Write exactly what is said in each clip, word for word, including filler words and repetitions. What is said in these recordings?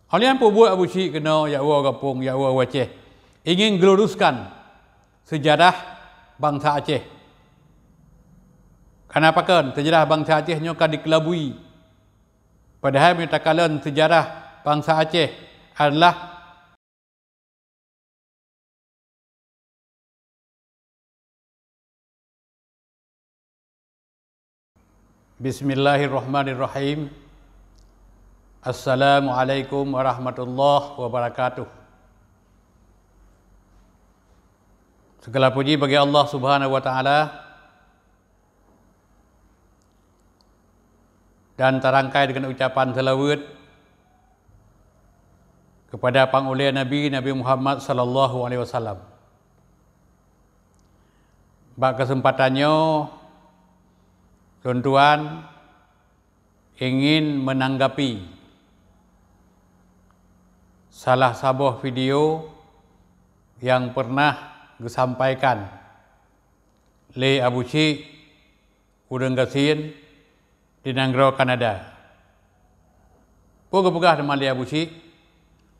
Óh lheueh nyan peubuet Abu Syik keunoe jak woe gampông, jak woe Aceh, ingin geuluruskan seujarah bansa Aceh. Kana pakon seujarah bansa Aceh nyoe ka dikeulabui. Padahai meunyoe takalon seujarah bansa Aceh adalah Bismillahirrahmanirrahim. Assalamualaikum warahmatullahi wabarakatuh. Segala puji bagi Allah Subhanahu wa Ta'ala, dan tarangkai dengan ucapan seulaweuet kepada Pangulée Nabi, Nabi Muhammad sallallahu alaihi wasallam. Bak keuseumpatan nyoe, lôn tuan ingin meunanggapi salah saboh video nyang pernah geusampaikan lé Abu Syik, ureuëng gasien di nanggroe Kanada. Peue geupeugah teuma lé Abu Syik?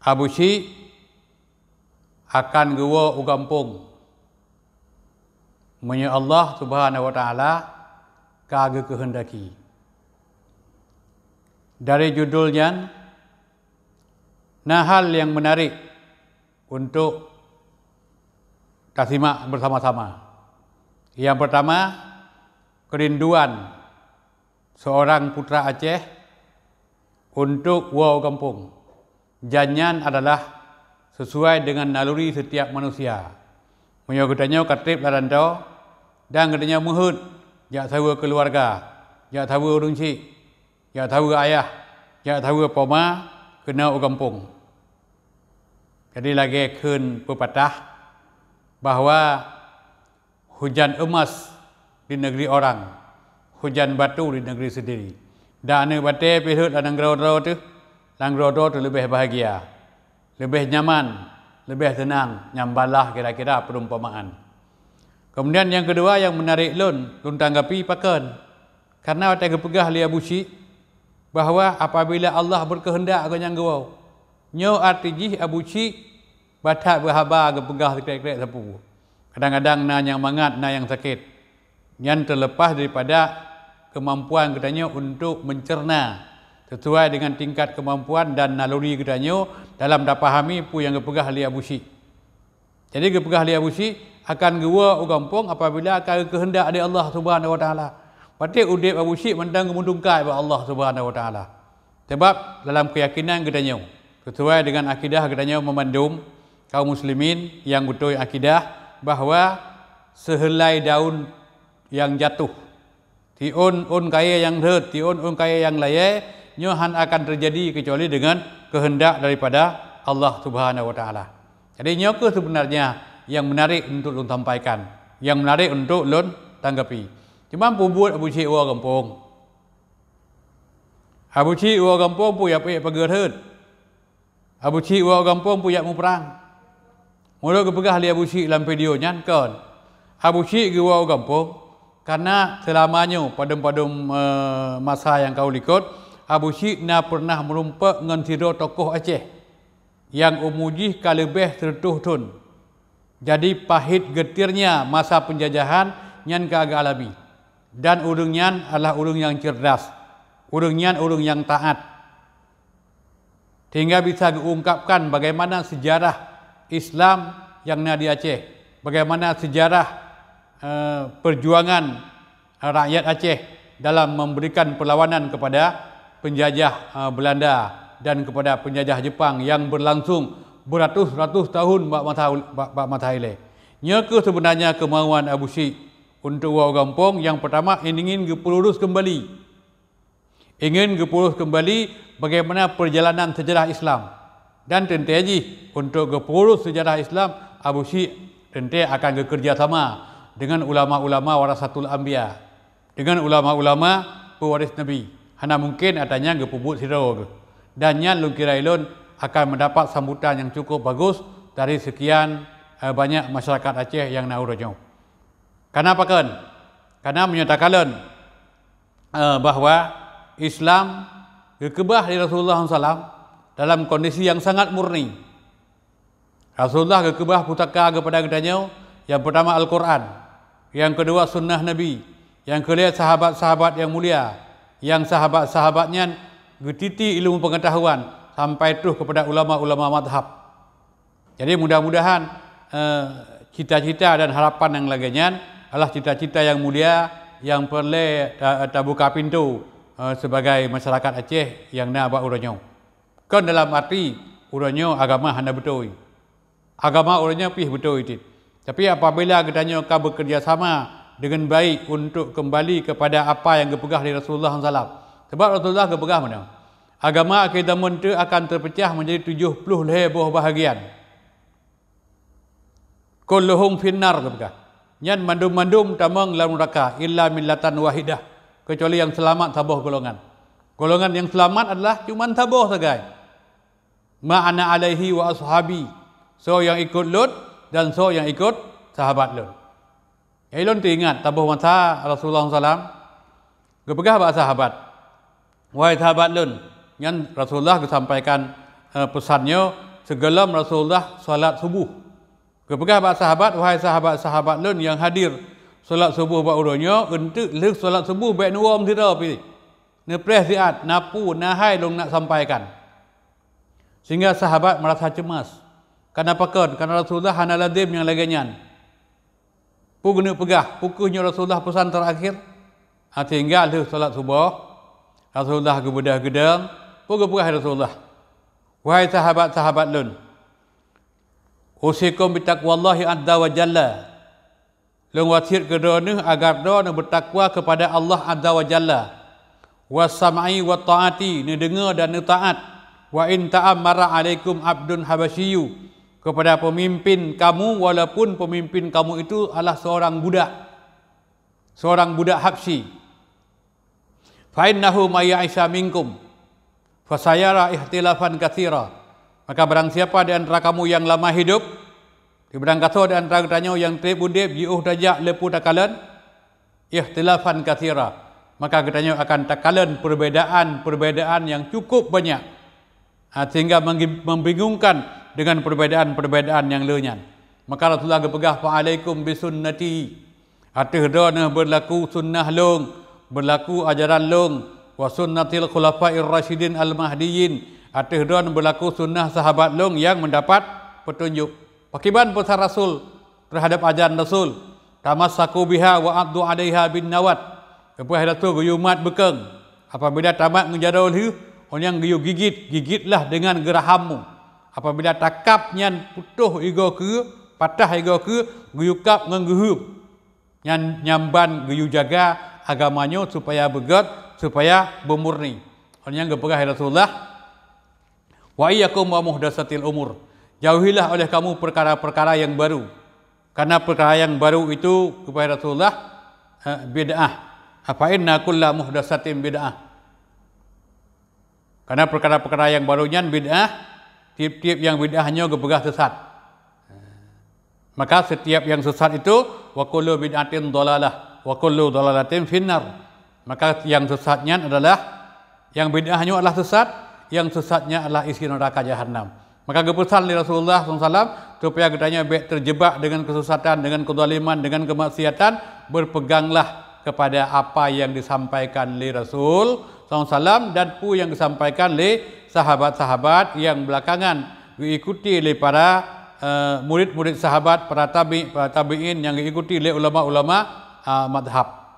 Abu Syik akan geuwoe u gampông meunyoe Allah Subhanahu wa Ta'ala ka geukeuheundaki. Dari judul nyan, na hal nyang meunarék untuk tasimak beusama-sama. Nyang peurtama, keurinduan seurang putra Aceh untuk woe u gampông. Dan nyan adalah sisuai deungon naluri sitiap manusia. Meunyoe geutanyoe ka treb lam rantau dan geutanyoe meuheuet jak saweue keuluwarga, jak saweue ureuëng chik, jak saweue ayah, jak saweue poma keunoe u gampông. Jadi lagée kheun peupatah bahwa hujan emas di negeri orang, hujan batu di negeri sendiri. Dan aneuëk batée pih rhot lam nanggroe droe teuh, nanggroe droe teuh leubeh bahagia, leubeh nyaman, leubeh seunang, nyang balah kira-kira perumpamaan. Kemudian nyang keudua nyang meunarék lôn, lôn tanggapi pakon? Karena watée geupeugah lé Abu Syik bahwa apabila Allah beukeuheundak geuh nyang geuwoe, nyoe arti jih Abu Syik bah that beuhaba geupeugah sikrek-krek sapeue. Kadang-kadang na nyang mangat, na nyang sakét. Nyan teuleupah daripada keumampuan geutanyoe untuk meuncreuna sisuai deungon tingkat keumampuan dan naluri geutanyoe dalam tapahami peue nyang geupeugah lé Abu Syik. Jadi geupeugah lé Abu Syik akan geuwoe u gampông apabila ka geukeuheundak lé Allah Subhanahu wa Ta'ala. Watée udeb Abu Syik mantong geumeudungkai bak Allah Subhanahu wa Ta'ala. Sabab dalam keuyakinan geutanyoe, sisuai deungon akidah geutanyoe meumandum kaum muslimin nyang beutôi akidah bahwa seuheulai daun nyang jatuh, siôn-ôn kayée nyang rhot, siôn-ôn kayée nyang layée, nyoe hana akan teujadi keucuali deungon keuheundak daripada Allah Subhanahu wa Ta'ala. Jadi nyoe kheueh seubeunarnya nyang meunarék untuk lôn sampaikan, nyang meunarék untuk lôn tanggapi. Cuma peubuet Abu Syik woe gampông. Abu Syik woe gampông peue jak peuék pageue rhot. Abu Syik woe gampông peue jak muprang. Meunurot geupeugah lé Abu Syik lam video nyan kon, Abu Syik geuwoe gampông karena seulama nyoe padum-padum, eh, masa nyang ka u likot, Abu Syik na peureunah meurumpok ngon sidroe tokoh Aceh nyang umu jih ka leubeh sireutôh thon. Jadi pahit geutiernya masa peunjajahan nyan ka geualami. Dan ureuëng nyan adalah ureuëng nyang ceurdas, ureuëng nyan ureuëng nyang taát. Sehingga bisa geuungkapkan bagaimana sejarah Islam nyang na di Aceh, bagaimana sejarah, eh, perjuangan rakyat Aceh dalam memberikan perlawanan kepada penjajah, eh, Belanda dan kepada penjajah Jepang yang berlangsung beratus-ratus tahun bak masa, bak, bak masa ilée. Nyoe kheueh seubeunarnya keumauan Abu Syik untuk woe gampông nyang peurtama ingin geupeulurus keumbali. Ingin geupeulurus keumbali bagaimana perjalanan sejarah Islam. Dan teuntée jih, untuk geupeulurus sejarah Islam, Abu Syik teuntée akan geukeureuja sama deungon ulama-ulama warasatul anbiya, deungon ulama-ulama pewaris Nabi. Hana mungken atra nyan geupeubuet sidroe geuh. Dan nyan lôn kira ulôn akan meudapat sambutan nyang cukup bagus dari seukian, eh, banyak masyarakat Aceh nyang na uroe nyoe. Kana pakon? Kana meunyoe takalon, eh, bahwa Islam geukeubah lé Rasulullah sallam dalam kondisi yang sangat murni. Rasulullah geukeubah pusaka keupada geutanyoe, nyang peurtama Al-Qur'an, nyang keudua sunnah Nabi, nyang keulhèe sahabat-sahabat nyang mulia, nyang sahabat-sahabat nyan geutiti ilmu peungeutahuan sampai troh keupada ulama-ulama mazhab. Jadi mudah-mudahan, eh, cita-cita dan harapan nyang lagèe nyan adalah cita-cita nyang mulia nyang peureulèe ta-, tabuka pintoe, eh, sibagai masyarakat Aceh nyang na bak uroe nyoe. Kon dalam arti uroe nyoe agama hana beutôi. Agama uroe nyoe pih beutôi cit. Tapi apabila geutanyoe ka bekerja sama dengan baik untuk kembali kepada apa yang geupeugah lé Rasulullah sallallahu alaihi wasallam. Sebab Rasulullah geupeugah meunoe, "Agama akhir zaman tu akan terpecah menjadi tujuh puluh lhèe boh bahagian. Kulluhum finnar," geupeugah. Nyan mandum-mandum tamong lam neuraka, "illa millatan wahidah," kecuali yang selamat saboh golongan. Golongan yang selamat adalah cuman saboh sagai. "Ma ana alaihi wa ashabi," soe nyang ikot lôn dan soe nyang ikot sahabat lôn. Jadi lôn teuingat saboh masa Rasulullah sallallahu alaihi wasallam geupeugah bak sahabat, "Wahai sahabat lôn," nyan Rasulullah geusampaikan, eh, peusan nyoe sigohlom Rasulullah salat suboh. Geupeugah bak sahabat, "Wahai sahabat-sahabat lôn nyang hadir salat suboh bak uroe nyoe, eunteuk lheueh salat suboh bèk neuwoe meusidroe pih. Neupreh siat, na peue, na hai lôn nak sampaikan." Sehingga sahabat merasa cemas. Kenapa kon? Karena Rasulullah hana lazem nyang lagèe nyan. Peue geuneuk peugah? Peu kheueh nyoe Rasulullah peusan terakhir? Ha, sehingga lheueh salat suboh, Rasulullah geubeudôh geudong, peue geupeugah Rasulullah? "Wahai sahabat-sahabat lôn, usikum bitaqwallahi azza wa jalla." Lôn wasiet keu droeneuh agar droeneuh beutakwa keupada Allah Azza wa Jalla. "Was sam'i wat taati," neudeungoe dan neutaat. "Wa in ta'ammara alaikum abdun habasyiyyu," kepada pemimpin kamu, walaupun pemimpin kamu itu adalah seorang budak, seorang budak Habsyi. "Fa innahu may ya'isha minkum fasayara ikhtilafan katsira." Maka barang siapa di antara kamu yang lama hidup, di barang gasoe di antara geutanyoe nyang treb udeb jiôh tajak leupeue takalon, ikhtilafan katsira, maka geutanyoe akan takalon perbedaan-perbedaan yang cukup banyak. Ha, sehingga menggi-, membingungkan dengan perbedaan-perbedaan nyang le nyan. Maka Rasulullah geupeugah, "Fa alaikum bisunnati." Ateueh droeneuh beurlaku sunnah lôn, beurlaku ajaran lôn, "wa sunnatil khulafair rasyidin al mahdiyyin." Ateueh droeneuh beurlaku sunnah sahabat lôn nyang mendapat petunjuk. Pakriban peusan Rasul terhadap ajaran Rasul, "Tamassaku biha wa addu alaiha bin nawat." Geupeugah Rasul geuyue mat beukeung. Apabila tamat ngon jaroe lheueh, awak nyan geuyue gigit, gigitlah dengan geurahammu. Apabila takab nyan putôh igoe keue, patah igoe keue, geuyue kab ngon geuheuem. Nyan, nyan ban geuyue jaga agama nyoe supaya beugét, supaya beumurni. Awak nyan geupeugah, "Ya Rasulullah, wa iyyakum wa muhdatsatil umur." Jauhilah oleh kamu perkara-perkara yang baru. Karena perkara yang baru itu, geupeugah Rasulullah, eh, bid'ah. "Fa inna kulla muhdatsatin bid'ah." Karena perkara-perkara yang baru nyan bid'ah, tiep-tiep nyang bid'ah nyoe geupeugah sesat. Maka setiap yang sesat itu, "Wa kullu bid'atin dhalalah, wa kullu dhalalatin finnar." Maka yang sesat nyan adalah, yang bid'ah nyoe adalah sesat, yang sesat nyan adalah isi neraka jahanam. Maka geupeusan lé Rasulullah sallallahu alaihi wasallam supaya geutanyoe bèk terjebak dengan kesesatan, dengan kezaliman, dengan kemaksiatan, berpeganglah kepada apa yang disampaikan lé Rasul sallallahu alaihi wasallam dan peue nyang geusampaikan lé sahabat-sahabat nyang belakangan geuikuti lé para, eh, murid-murid sahabat, para tabi', para tabi'in nyang geuikuti lé ulama-ulama, ah, madhab.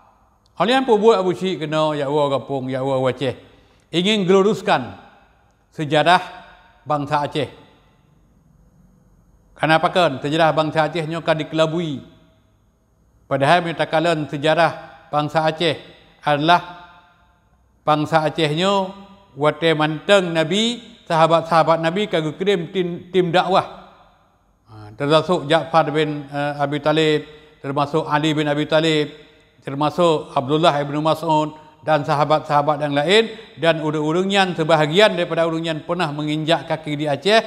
Oleh nyan peubuet Abu Syik keunoe jak woe gampông, jak woe u Aceh, ingin geluruskan sejarah bansa Aceh. Kenapa kon? Sejarah bansa Aceh nyoe ka dikelabui. Padahai meunyoe takalon sejarah bansa Aceh adalah bansa Aceh nyoe watèe mantong Nabi, sahabat-sahabat Nabi ka geukirém tim, tim dakwah. Ha, termasuk Ja'far bin, eh, Abi Thalib, termasuk Ali bin Abi Thalib, termasuk Abdullah ibnu Mas'ud dan sahabat-sahabat yang lain, dan ureueng-ureueng nyan, sebahagian daripada ureueng nyan pernah menginjak kaki di Aceh,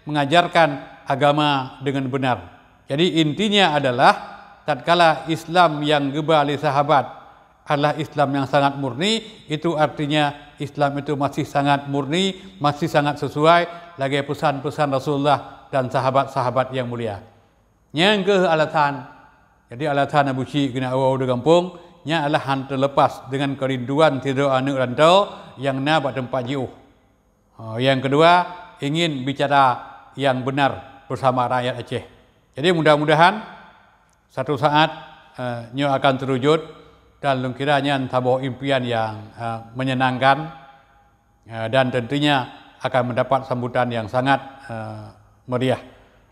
mengajarkan agama dengan benar. Jadi intinya adalah tatkala Islam yang geuba lé sahabat adalah Islam yang sangat murni, itu artinya Islam itu masih sangat murni, masih sangat sesuai lagée pesan-pesan Rasulullah dan sahabat-sahabat yang mulia. Nyang keuh alasan, jadi alasan Abu Syik keuneuk awai di gampông, nyan adalah hana teulepas dengan keurinduan sidroe aneuëk rantau nyang na bak teumpat jiôh. Ha, nyang keudua, ingin bicara nyang beunar beusama rakyat Aceh. Jadi mudah-mudahan satu saat, eh, nyoe akan teurujut dan lôn kira nyan saboh impian nyang, eh, menyenangkan, eh, dan tentunya akan mendapat sambutan yang sangat, eh, meriah.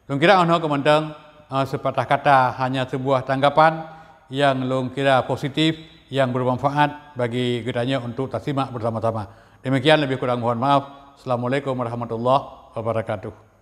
Lôn kira 'oh noe keuh mantong, eh, sepatah kata hanya sebuah tanggapan yang lôn kira positif, yang bermanfaat bagi geutanyoe untuk tasimak bersama-sama. Demikian, lebih kurang mohon maaf. Assalamualaikum warahmatullahi wabarakatuh.